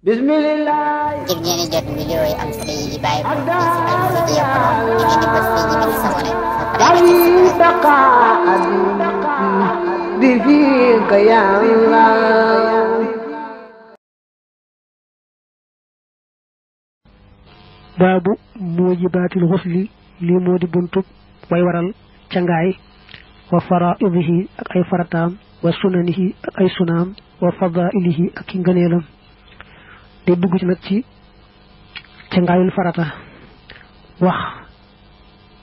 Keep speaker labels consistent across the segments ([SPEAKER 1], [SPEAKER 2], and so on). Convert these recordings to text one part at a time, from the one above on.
[SPEAKER 1] Bismillah.
[SPEAKER 2] ngir ngeen jot vidéo yi am solo yi bàyyi ko ci Al-Mouridiyyah Pro di ngeen di bës fii ñu bind s'abonné
[SPEAKER 1] بفيك يا الله.
[SPEAKER 3] baabu mujibatil xusli lii moo di buntub way waral cangaay wa faraidihi ak ay farataam wa sunanihi ak ay sunaam wa fadailihi ak i ngëneelam te dugg ci nag ci cangaayul farata wax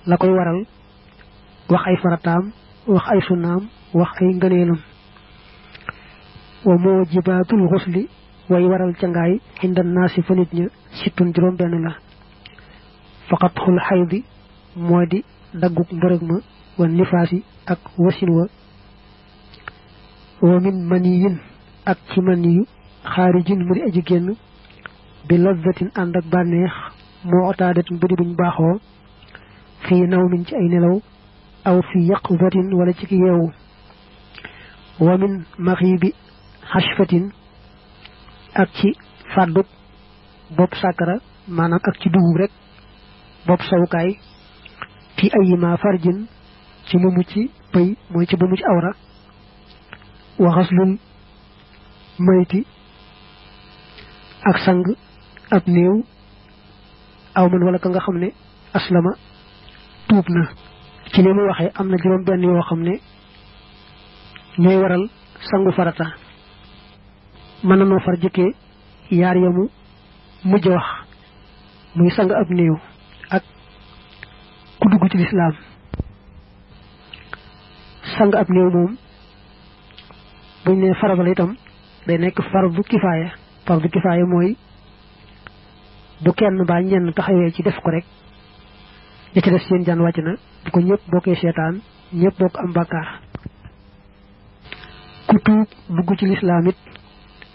[SPEAKER 3] la koy waral wax ay farataam wax ay sunaam wax ay ngëneelam wa mujibatul xusli way waral cangaay inda naasi fa nit ña sittun juróom benn la faqat xul xaydi moo di dagguk mbërëg ma wa nifaasi ak wasin wa min maniyin ak ci maniyu xaarijin mu di aji génn bi lazzatin ànd ak bànneex moo otaadatin bu di buñ baaxoo fii nawmin ci ay nelaw aw fi yaqzatin wala ci ki yeewu wa min maxiibi xashfatin ak ci fàdduk bopp sàkkara maanaam ak ci dugub rek bopp sawukaay fi ayima farjin ci mu mucc pëy mooy ci bu mucc awra waxaslul mayti ak sang ab néew aw man wala ka nga xam ne aslama tuub na ci li mu waxee am na juróom benn yoo xam ne ñooy waral sangu farata mën na noo far jëkkee yaar yamu mujj wax muy sang ab néew ak ku dugg ci lislaam sang ab néew moom buñ ne farata la itam day nekk fardu kifaaya mooy bu kenn ba ñenn taxawee ci def ko rek ña ci def seen jaan wàcc na bu ko ñëpp bokkee seetaan ñëpp bokk am bàkkaar ku tuub dugg ci lislaam it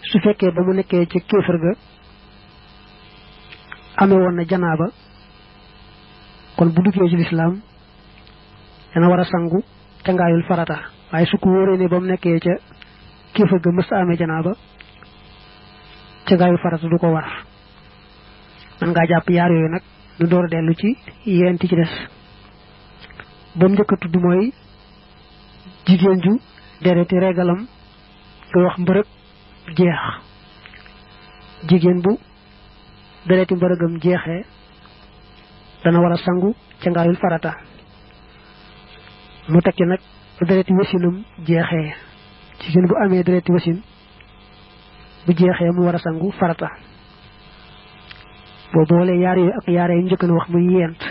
[SPEAKER 3] su fekkee ba mu nekkee ci kéefër ga amee woon na janaaba kon bu duggee ci lislaam dana war a sangu cangaayul farata waaye su ko wóoree ne ba mu nekkee ca kéefër ga mës a amee janaaba cangaayul farata du ko war man ngaa jàpp yaar yooyu nag nu door a dellu ci yenti ci des ba mu njëkk a tudd mooy jigéen ju dereti regalam nga wax mbërëg jeex jigéen bu dereti mbërëgam jeexee dana war a sangu cangaayul farata mu tekki nag bu dereti wasinam jeexee jigéen bu amee dereti wasin bu jeexee mu war a sangu farata boo boole yaar yooyu ak yaare yu njëkk na wax muy yent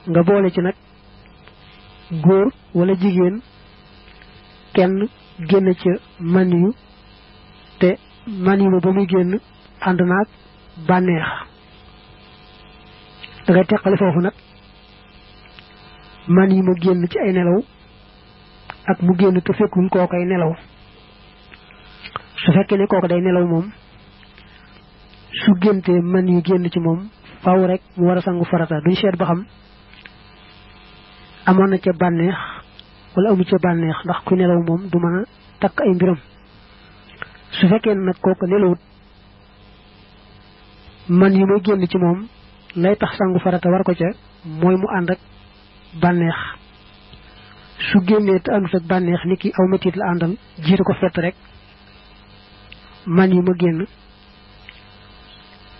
[SPEAKER 3] nga boole ci nag góor wala jigéen kenn génn ca maniyu te maniyu ba muy génn ànd naag bànneex da ngay teqale foofu nag maniyu ma génn ci ay nelaw ak mu génn te fekkul koo koy nelaw su fekkee ne kooku day nelaw moom su géntee man yu génn ci moom faaw rek mu war a sangu farata duñ seet ba xam amoon na ca bànneex wala amu ca bànneex ndax ku nelaw moom du mën a takk ay mbiram su fekkee nag kooku nelawut man yu may génn ci moom lay tax sangu farata war ko ca mooy mu ànd ak bànneex su génnee te àndut ak bànneex ni ki aw metit la àndal jiitu ko fett rek man yu ma génn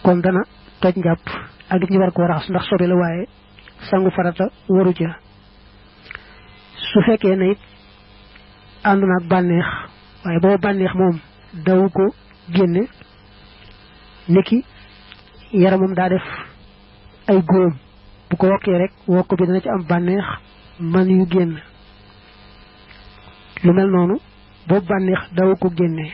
[SPEAKER 3] kon dana toj njàpp ak it ñu war koo raxas ndax sobe la waaye sangu farata waru ca su fekkee ne it ànd na ak bànneex waaye booba bànneex moom daw ko génne niki yaramam daa def ay góom bu ko wokkee rek wokk bi dana ci am bànneex man yu génn lu mel noonu boobu bànneex daw ko génne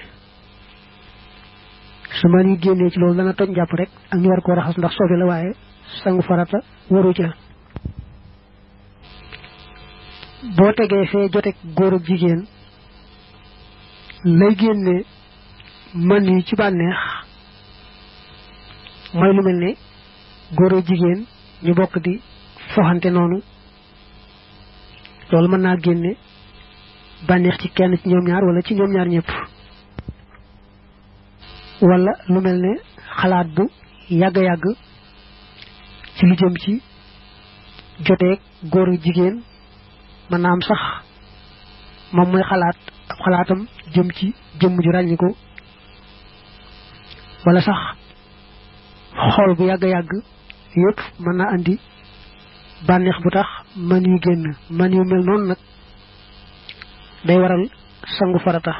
[SPEAKER 3] su man yu génnee ci loolu dana toj njàpp rek ak ñu war koo raxas ndax sobe la waaye sangu farata waru ca boo tegee fee joteeg góor ak jigéen lay génne man yi ci bànneex mooy lu mel ne góor ak jigéen ñu bokk di foxante noonu loolu mën naa génne bànneex ci kenn ci ñoom ñaar wala ci ñoom ñaar ñëpp wala lu melne xalaat bu yag yag ci lu jëm ci joteek góor jigéen manam sax mom moy xalaat ab xalaatam jëm ci jëm ju ràññiku wala sax xol bu yag yag yépp mën na andi bànneex bu tax man yu génn man yu mel noonu nag day waral sangu farata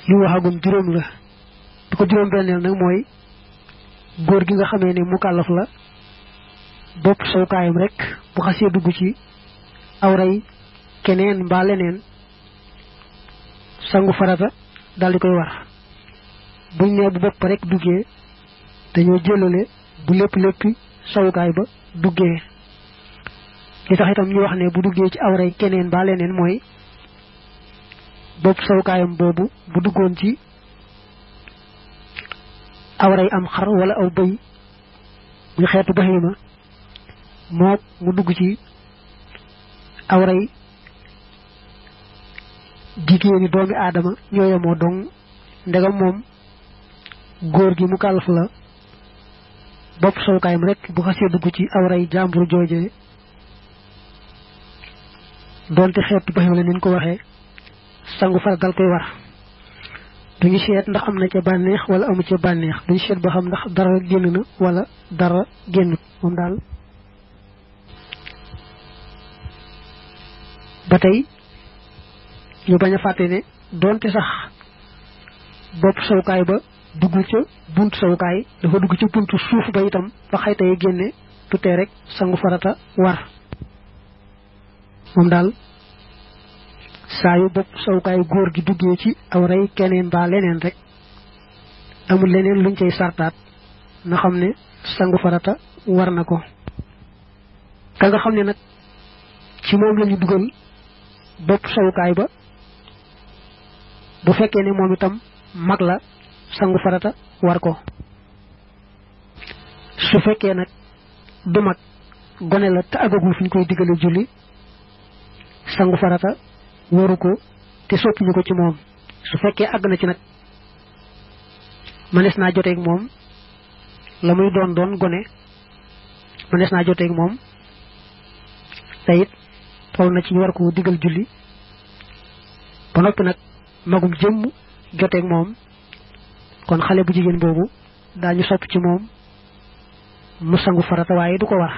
[SPEAKER 3] li waxagum juróom la bi ko juróom benneel nag mooy góor gi nga xamee ne mu kàllaf la bopp sowkaayam rek bu xasee dugg ci awray keneen mbaa leneen sangu farata dal di koy war buñ ne bu bopp rek duggee dañoo jëlale bu lépp sawukaay ba duggee li tax itam ñu wax ne bu duggee ci awray keneen ba leneen mooy bopp sawukaayam boobu bu duggoon ci awray am xar wala aw bëy muy xeetu bahima moo mu dugg ci awray jigéeni doomi aadama ñooya moo dong ndegam moom góor gi mu kàllaf la bopp sowkaayam rek bu xasee dugg ci awray jàmbur jooje donte xeetu ba la nin ko waxee sangu far dal koy war duñu seet ndax am na ca bànneex wala amu ca bànneex duñu seet ba xam ndax dara génn na wala dara génnut moom daal ba tey ñu bañ a fàtte ne donte sax bopp sowkaay ba dugg ca buntu sawukaay dafa dugg ci buntu suuf ba itam fa xaytay génne tutee rek sangu farata war moom daal saa yu bopp sawukaay góor gi duggee ci awray keneen ba leneen rek amul leneen luñ cay sartaat na xam ne sangu farata war na ko ka nga xam ne nag ci moom lañu dugal bopp sawukaay ba bu fekkee ne moom itam mag la sangu farata war ko su fekkee nag du mag gone la te agagul fi ñu koy digale julli sangu farata waru ko te soppuñu ko ci moom su fekkee àgg na ci nag mënees naa joteeg moom la muy doon gone mënees naa joteeg moom te it toll na ci ñu war ko digal julli ba noppi nag magum jëmm joteeg moom kon xale bu jigéen boobu daañu sopp ci moom mu sangu farata waaye du ko war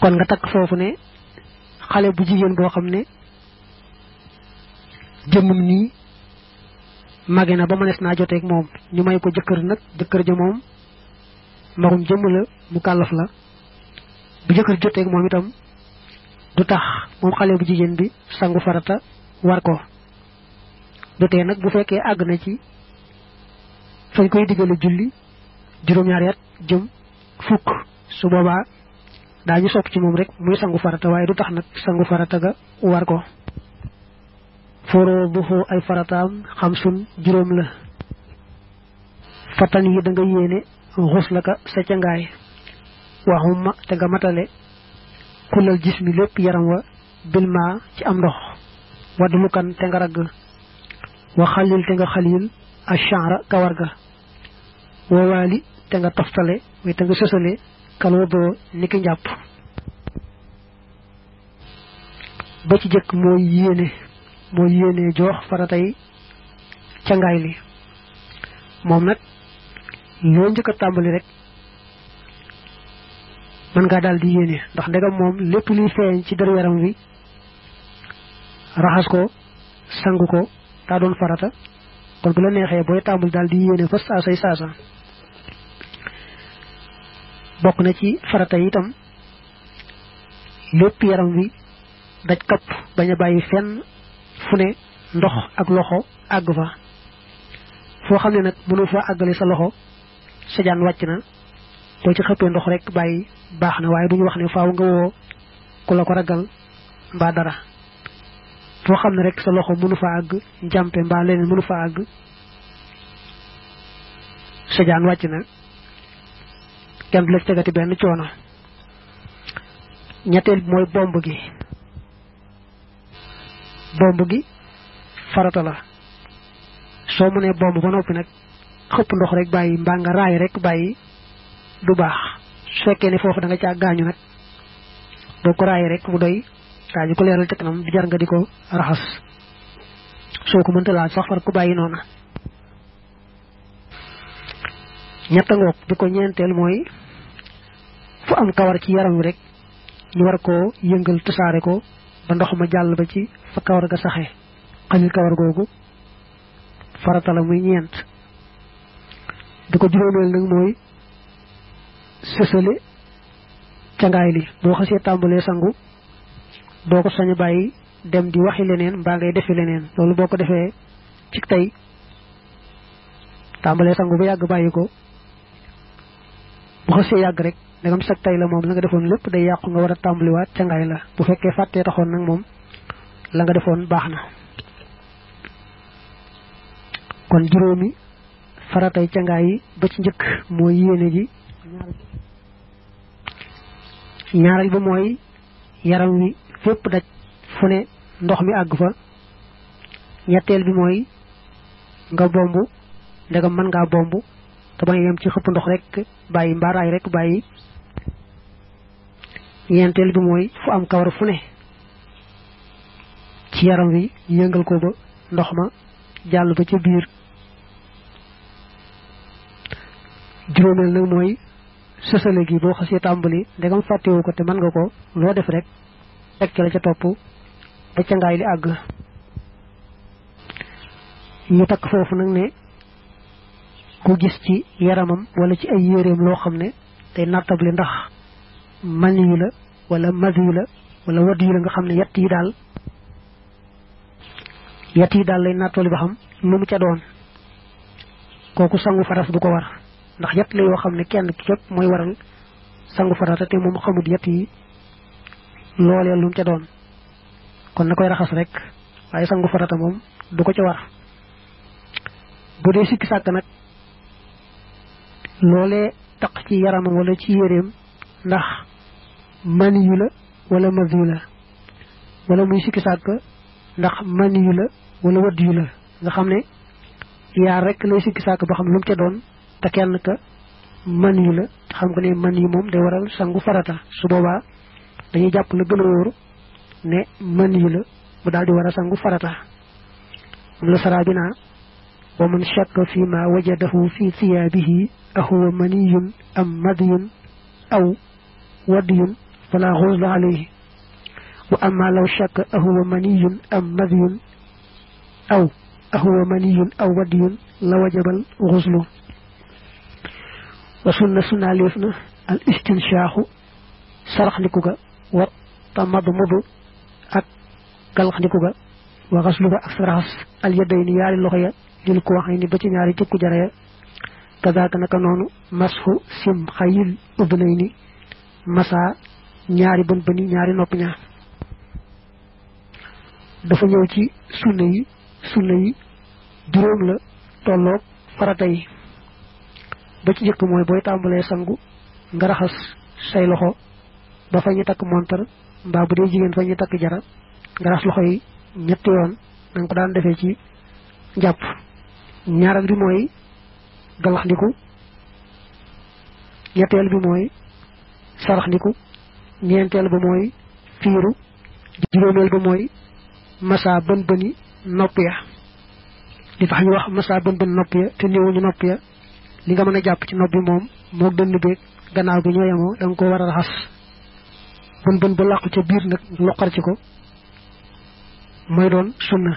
[SPEAKER 3] kon nga takk foofu ne xale bu jigéen boo xam ne jëmmum nii mage na ba mënees naa joteeg moom ñu may ko jëkkër nag jëkkër ja moom magum jëmm la mu kàllaf la bu jëkkër joteeg moom itam du tax moom xale bu jigéen bi sangu farata war ko dutee nag bu fekkee àgg na ci fañ koy digale julli juróom-ñaari at jëm fukk su boobaa daañu sopp ci moom rek muy sangu farata waaye du tax nag sangu farata ga war ko foroduhu ay farataam xamsun juróom la fatan yi da nga yéene xuslaka sa ca ngaay waxuma te nga matale kulal jismi lépp yaram wa bilma ci am ndox wadlukan te nga ragg wa khalil te nga khalil ash-sha'ra kawarga wa wali te nga toftale way te nga sosale kalo do niki njàpp ba ci jëkk mooy yéene jox faratay ca ngaay li moom nag loo njëkk a tàmbali rek mën nga daal di yéene ndax ndegam moom lépp luy feeñ ci der yaram wi raxas ko sangu ko daa doon farata kon bu la neexee booy tàmbali daal di yéene fa saasay saasa bokk na ci farata itam lépp yaram wi daj kapp bañ a bàyyi fenn fu ne ndox ak loxo àgg fa foo xam ne nag mënu fa àggale sa loxo sa jaan wàcc na boo ci xëppee ndox rek bàyyi baax na waaye duñu wax ne faaw nga woo ku la ko ragal mbaa dara foo xam ne rek sa loxo mënu fa àgg njàmpe mbaa leneen mënu fa àgg sa jaan wàcc na kenn du la tegati benn coono ñetteel mooy bomb gi farata la soo mënee bomb ba noppi nag xëpp ndox rek bàyyi mbaa nga raay rek bàyyi du baax su fekkee ne foofu da nga caa gaañu nag boo ko raayee rek mu doy daañu ko leeral ci kanam du jar nga di ko raxas soo ko mënta laal sax far ko bàyyi noona ñetta ngoog bi ko ñeenteel mooy fu am kawar ci yaram wi rek ñu war koo yëngal tasaare ko ba ndox ma jàll ba ci fa kawar ga saxe xalil kawar googu farata la muy ñeent bi ko juróomeel nag mooy sësale cangaay li boo xasee tàmbalee sangu doo ko sañ a bàyyi dem di waxi leneen mbaa ngay defi leneen loolu boo ko defee ci tey tàmbalee sangu ba yàgg bàyyi ko bu xasee yàgg rek ndegam sag tey la moom la nga defoon lépp day yàqu nga war a tàmbaliwaat cangaay la bu fekkee fàttee taxoon nag moom la nga defoon baax na kon juróomi faratay cangaay yi ba ci njëkk mooy yéene ji ñaareel ba mooy yaram wi fépp daj fu ne ndox mi àgg fa ñetteel bi mooy nga bomb ndegam mën ngaa bomb te bañ yem ci xëpp ndox rek bàyyi mbaaraay rek bàyyi ñeenteel bi mooy fu am kawar fu ne ci yaram wi yëngal ko ba ndox ma jàll ba ca biir juróomeel nag mooy sësale gi boo xasee tàmbali ndegam fàttewu ko te mën nga ko loo def rek teg ca la ca topp ba ca ngaay li àgg ñu takk foofu nag ne ku gis ci yaramam wala ci ay yéreem loo xam ne day nattable ndax mani yu la wala madi yu la wala wadd yu la nga xam ne yett yi daal lay nattali ba xam lu mu ca doon kooku sangu faras du ko war ndax yett la yoo xam ne kenn ki képp mooy waral sangu farata te moom xamut yett yi loolee lu mu ca doon kon na koy raxas rek waaye sangu farata moom du ko ca war bu dee sikki sàkk nag loolee taq ci yaramam wala ci yéreem ndax mani yu la wala madi yu la wala muy sikki sàkk ndax mani yu la wala wadd yu la nga xam ne yaar rek lay sikki sàkk ba xam lu mu ca doon te kenn ka mani yu la xam nga ne mani yu moom day waral sangu farata su boobaa dañuy jàpp la gën a wóor ne mani yu la mu daal di war a sangu farata moom la saraa bi naa wa man shakka fi ma wajadahu fi thiyaabihi ahuwa maniyun am madiyun aw wadiyun fala ghusla alayhi wa amma law shakka ahuwa maniyun am madiyun aw ahuwa maniyun aw wadiyun la wajabal ghuslu wa sunna leef na al istinshaaxu saraxndiku ga wa tamadmudu ak galaxndiku ga wa xaslu ga ak saraxas al yadayni yaari loxo ya lil ko waxee ni ba ci ñaari jëkku jara ya kazaaka naka noonu masxu sim xayil udnayni masa ñaari bën bëni ñaari nopp ñaar dafa ñëw ci sunna yi juróom la tolloog farata yi ba ci jëkk mooy booy tàmbalee sangu nga raxas say loxo ba fa ñu takk montar mbaa bu dee jigéen fa ñu takk jara nga raxas loxo yi ñetti yoon na nga ko daan defee ci njàpp ñaaral bi mooy galaxndiku ñetteel bi mooy saraxndiku ñeenteel ba mooy fiiru juróomeel ba mooy masa bën bëni nopp ya li tax ñu wax masa bën bën nopp ya te néewuñu nopp ya li nga mën a jàpp ci nopp bi moom moo dënn beeg gannaaw bi ñoo yemoo da nga ko war a raxas bën bën ba làqu ca biir nag loqar ci ko mooy doon sunna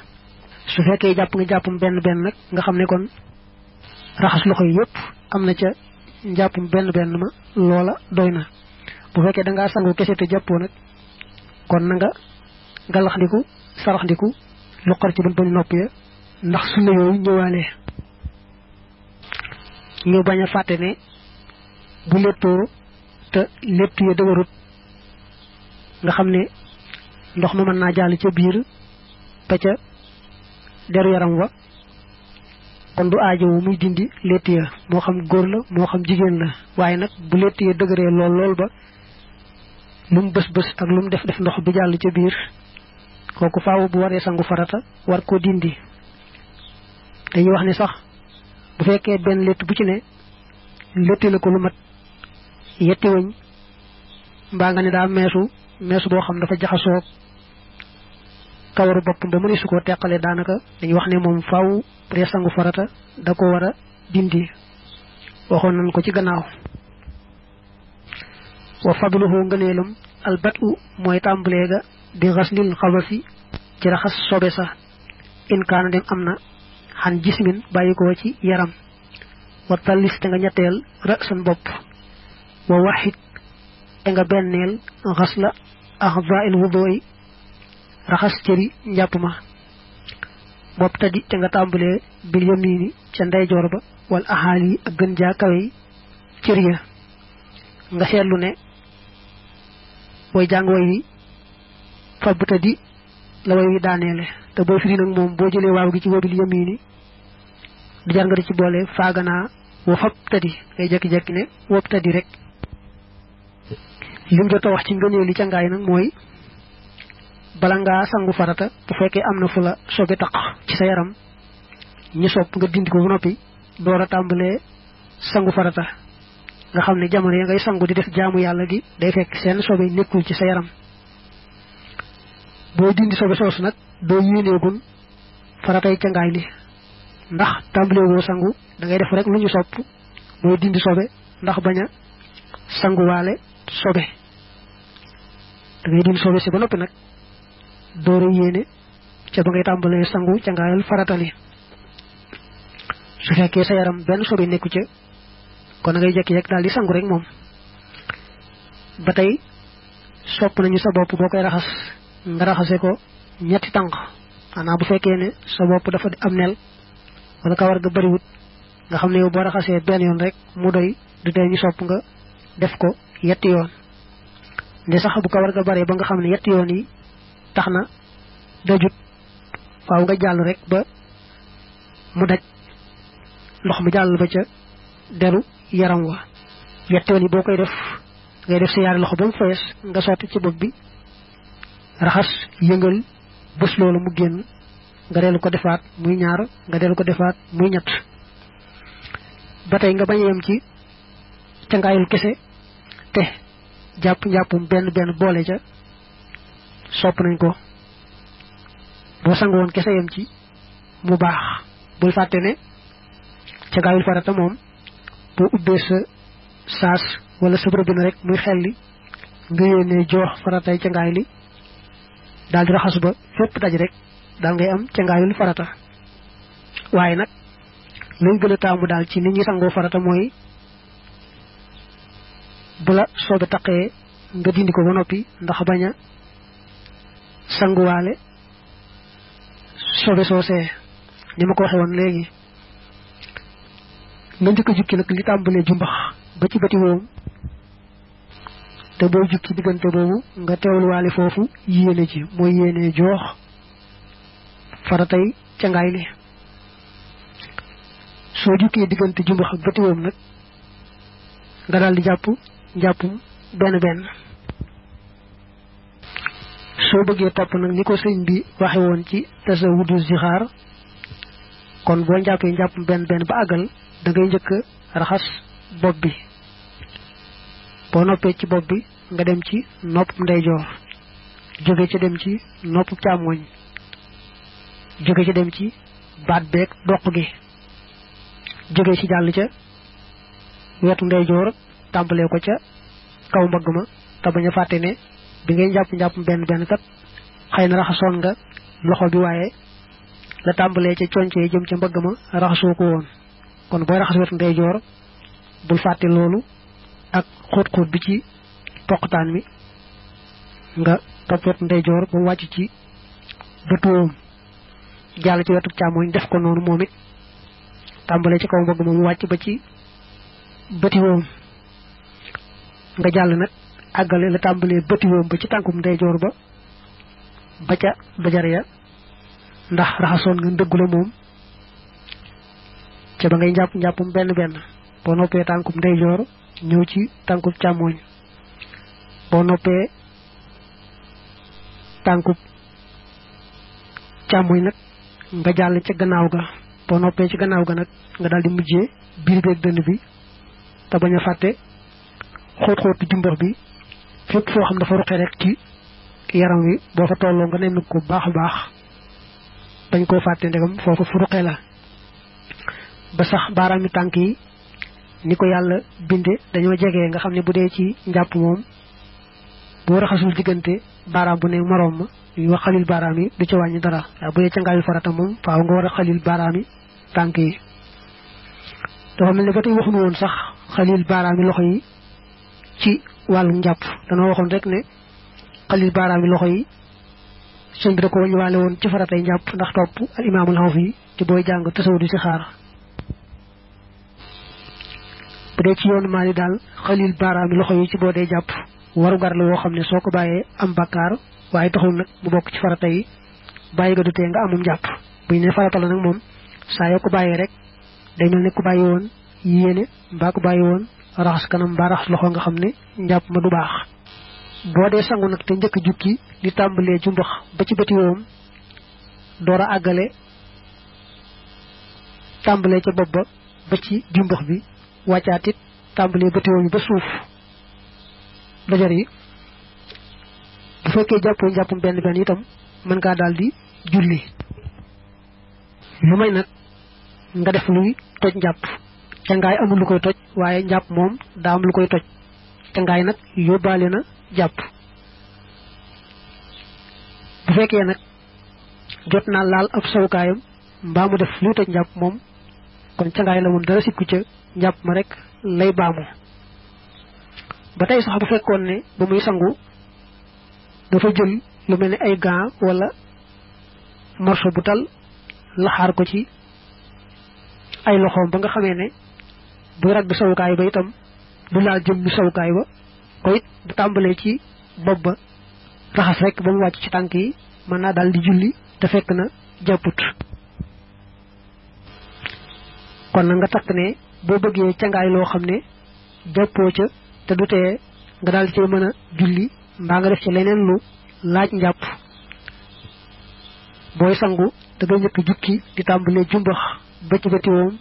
[SPEAKER 3] su fekkee jàpp nga jàppum benn nag nga xam ne kon raxas loxo yi yëpp am na ca njàppum benn ma loola doy na bu fekkee da ngaa sangu kese te jàppoo nag kon na nga galaxndiku saraxndiku loqar ci bën nopp ya ndax sunna yooyu ñëwaale ñu bañ a fàtte ne bu léttoo te létt ya dëgërut nga xam ne ndox ma mën naa jàll ca biir ba ca deru yaram wa kon du aajowu muy dindi létt ya moo xam góor la moo xam jigéen la waaye nag bu létt ya dëgëree lool ba lu mu bës ak lu mu def ndox bi jàll ca biir kooku faaw bu waree sangu farata war ko dindi dañuy wax ni sax bu fekkee benn létt bu ci ne létti la ko lu mat yetti wëñ mbaa nga ne daa meesu boo xam dafa jaxasoo kawaru boppam ba mëni su ko teqale daanaka dañuy wax ne moom faaw bu dee sangu farata da ko war a dindi waxoon nañ ko ci gannaaw wa fadluhu ngëneelam albatu mooy tàmbalee ga bi xaslil xabasi ci raxas sobe sa in kaana dem am na xan jismin bàyyi ko ci yaram wa tallis te nga ñetteel ra'san bopp wa waxit te nga benneel xasla ahzail wudu'i raxas cëri njàpp ma bopp tadi te nga tàmbalee bil yamini ca ndeyjoor ba wal ahali ak gën jaa kawe cër ya nga seetlu ne booy jàng way wi fab tadi la way wi daaneele te booy firi nag moom boo jëlee waaw gi ci wabil yamini du jar nga di ci boole faaganaa wa fab tadi ngay jekki-jekki ne wopp tadi rek lim jot a wax ci ngëneel li ca ngaay nag mooy bala ngaa sangu farata bu fekkee am na fu la sobe taq ci sa yaram ñu sopp nga dindi ko bu noppi door a tàmbalee sangu farata nga xam ne jamono ya ngay sangu di def jaamu yàlla gi day fekk seen sobe nekkul ci sa yaram boo dindi sobe soosu nag doo yéeneegun faratay ca ngaay li ndax tàmbalee woo sangu da ngay def rek lu ñu sopp mooy dindi sobe ndax bañ a sanguwaale sobe da ngay dindi sobe si ba noppi nag door a yéene ca ba ngay tàmbalee sangu ca ngaayal faratali su fekkee sa yaram benn sobe nekku ca kon ngay jekki-jekki daal di sangu rek moom ba tey sopp nañu sa bopp boo koy raxas nga raxase ko ñetti tànk maanaam bu fekkee ne sa bopp dafa am nel wala kawar ga bariwut nga xam ne yow boo raxasee benn yoon rek mu doy du tey ñu sopp nga def ko yetti yoon nde sax bu kawar ga bare ba nga xam ne yetti yoon yi tax na dajut faaw nga jàll rek ba mu daj ndox mi jàll ba ca deru yaram wa yetti yoon yi boo koy def ngay def sa yaari loxo ba mu fees nga sotti ci bopp bi raxas yëngal bés loolu mu génn nga dellu ko defaat muy ñaar nga dellu ko defaat muy ñett ba tey nga bañ a yem ci cangaayul kese te njàppum benn boole ca sopp nañ ko boo sangu woon kese yem ci mu baax bul fàtte ne cangaayul farata moom boo ubbee sa saas wala sa robinet rek muy xelli nga yéene joox faratay cangaay li daal di raxasu ba fépp daj rek daal ngay am cangaayul farata waaye nag lañ gën a taamu daal ci nit ñi sangoo farata mooy bu la soobe taqee nga dindi ko ba noppi ndax bañ a sanguwaale soobe soosee ni ma ko waxee woon léegi nga njëkk a jukki nag li tàmbalee jumbax ba ci bati woom te boo jukki diggante boobu nga teewluwaale foofu yéene ci mooy yéene joox faratay cangaay li soo jukkee diggante jumbax ak bati woom nag nga daal di jàpp njàppum benn soo bëggee topp nag ni ko sëñ bi waxe woon ci tasawudu zixaar kon boo njàppee njàppum benn ba àggal da ngay njëkk raxas bopp bi boo noppee ci bopp bi nga dem ci nopp ndeyjoor jóge ci dem ci nopp càmmoñ jóge ci dem ci baat beeg doq gi jóge ci jàll ca wetu ndeyjoor tàmbalee ko ca kaw mbagg ma te bañ a fàtte ne bi ngay njàpp benn kat xëy na raxasoon nga loxo bi waaye la tàmbalee ca concee jëm ca mbagg ma raxasoo ko woon kon booy raxas wetu ndeyjoor bul fàtte loolu ak xóot bi ci poqtaan mi nga topp wetu ndeyjoor ba wàcc ci bëtuwoom jàll ci wetu càmmoñ def ko noonu moom it tàmbalee ci kaw mbagg ma mu wàcc ba ci bëtiwoom nga jàll nag àggale la tàmbalee bëtiwoom ba ci tànkum ndeyjoor ba ca bajar ya ndax raxasoon nga ndëggu la moom ca ba ngay njàppum benn boo noppee tànkum ndeyjoor ñëw ci tànkum càmmooñ boo noppee tànkum càmmoñ nag nga jàll ca gannaaw ga boo noppee ci gannaaw ga nag nga daal di mujjee biir beeg dënd bi te bañ a fàtte xóot-xóotu jumbax bi fépp foo xam dafa ruqe rek ci yaram wi boo fa tolloo nga nenn ko baax a baax bañ koo fàtte ndegam foofu fu ruqe la ba sax baaraami tànk yi ni ko yàlla binde dañoo jege nga xam ne bu dee ci njàpp moom boo raxasul diggante baaraam bu ne moroom ma yu wax xalil baaraam yi du ca wàññi dara waaye bu dee ca ngaayu farata moom faaw nga war a xalil baaraami tànk yi dafa mel ne ba tey waxuñu woon sax xalil baaraami loxo yi ci wàllu njàpp danoo waxoon rek ne xalil baaraami loxo yi sëñ bi da ko wañuwaale woon ci faratay njàpp ndax topp al imaamul Xawfi ci booy jàng tasawudu si xaar bu dee ci yoonu Maalik daal xalil baaraami loxo yi ci boo dee jàpp waru gar la woo xam ne soo ko bàyyee am bakkaar waaye taxul nag mu bokk ci farata yi bàyyi ga du tee nga amum njàpp buñ ne farata la nag moom saa yoo ko bàyyee rek day mel ne ku bàyyi woon yéene mbaa ko bàyyi woon raxas kanam mbaa raxas loxo nga xam ne njàpp ma du baax boo dee sangu nag te njëkk jukki di tàmbalee jumbax ba ci bëti woom door a àggale tàmbalee ca bopp ba ci jumbax bi wàccaat it tàmbalee bëti woom yi ba suuf dojar yi bu fekkee jàppoo njàppum benn benn itam mën ngaa daal di julli lu may nag nga def luy toj njàpp cangaay amul lu koy toj waaye njàpp moom daa am lu koy toj cangaay nag yóbbaale na jàpp bu fekkee nag jot naa laal ab sawukaayam mbaa mu def luy toj njàpp moom kon cangaay la moom dara sikku ca njàpp ma rek lay baamu ba tey sax bu fekkoon ne ba muy sangu dafa jël lu mel ne ay gants wala morceau bu tal laxaar ko ci ay loxoom ba nga xamee ne bu ragg sawukaay ba itam du laal jëm sawukaay ba ko it bu tàmbalee ci bopp ba raxas rek ba mu wàcc ci tànk yi mën naa daal di julli te fekk na jàpput kon na nga takk ne boo bëggee cangaay loo xam ne jàppoo ca te du tee nga daal di cee mën a julli mbaa nga def ci leneen lu laaj njàpp booy sangu da nga njëkk jukki di tàmbalee jumbax ba ci bëti woom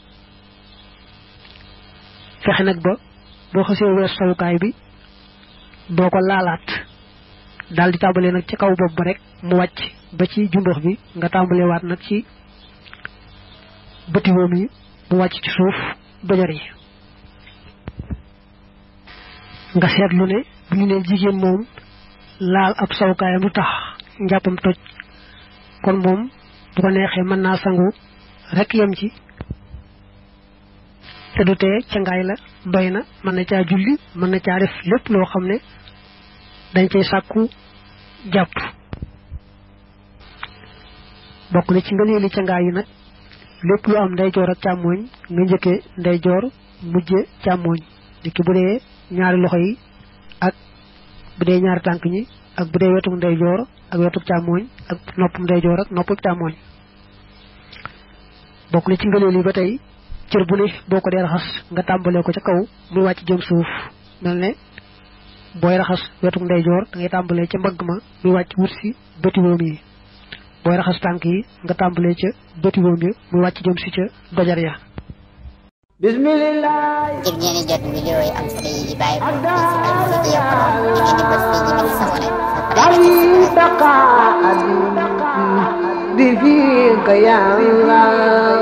[SPEAKER 3] fexe nag ba boo xasee wees sawukaay bi doo ko laalaat daal di tàmbalee nag ci kaw bopp ba rek mu wàcc ba ci jumbax bi nga tàmbalee waat nag ci bëti woom yi mu wàcc ci suuf dojar yi nga seetlu ne bu ñu ne jigéen moom laal ab sawukaayam lu tax njàppam toj kon moom bu ko neexee mën naa sangu rek yem ci te du tee cangaay la doy na mën na caa julli mën na caa def lépp loo xam ne dañ cay sàkku jàpp bokk na ci ngëneeli cangaay yi nag lépp lu am ndeyjoor ak càmmooñ nga njëkkee ndeyjoor mujje càmmooñ niki bu dee ñaari loxo yi ak bu dee ñaari tànk ñi ak bu dee wetum ndeyjoor ak wetum càmmooñ ak noppum ndeyjoor ak noppum càmmooñ bokk na ci ngëneel yi ba tey cër bu ne boo ko dee raxas nga tàmbalee ko ca kaw muy wàcc jëm suuf mel ne booy raxas wetum ndeyjoor da ngay tàmbalee ca mbagg ma muy wàcc wut si bëti woom yi booy raxas tànk yi nga tàmbalee ca bëti woom yi muy wàcc jëm si ca dojar ya
[SPEAKER 1] bismillah
[SPEAKER 2] ngir ngeen di jot vidéo yi am solo yi di bàyyi ko ci Al-Mouridiyyah Pro ngeen di bës fii ñu sabone
[SPEAKER 1] dari taqa di fi ka ya Allah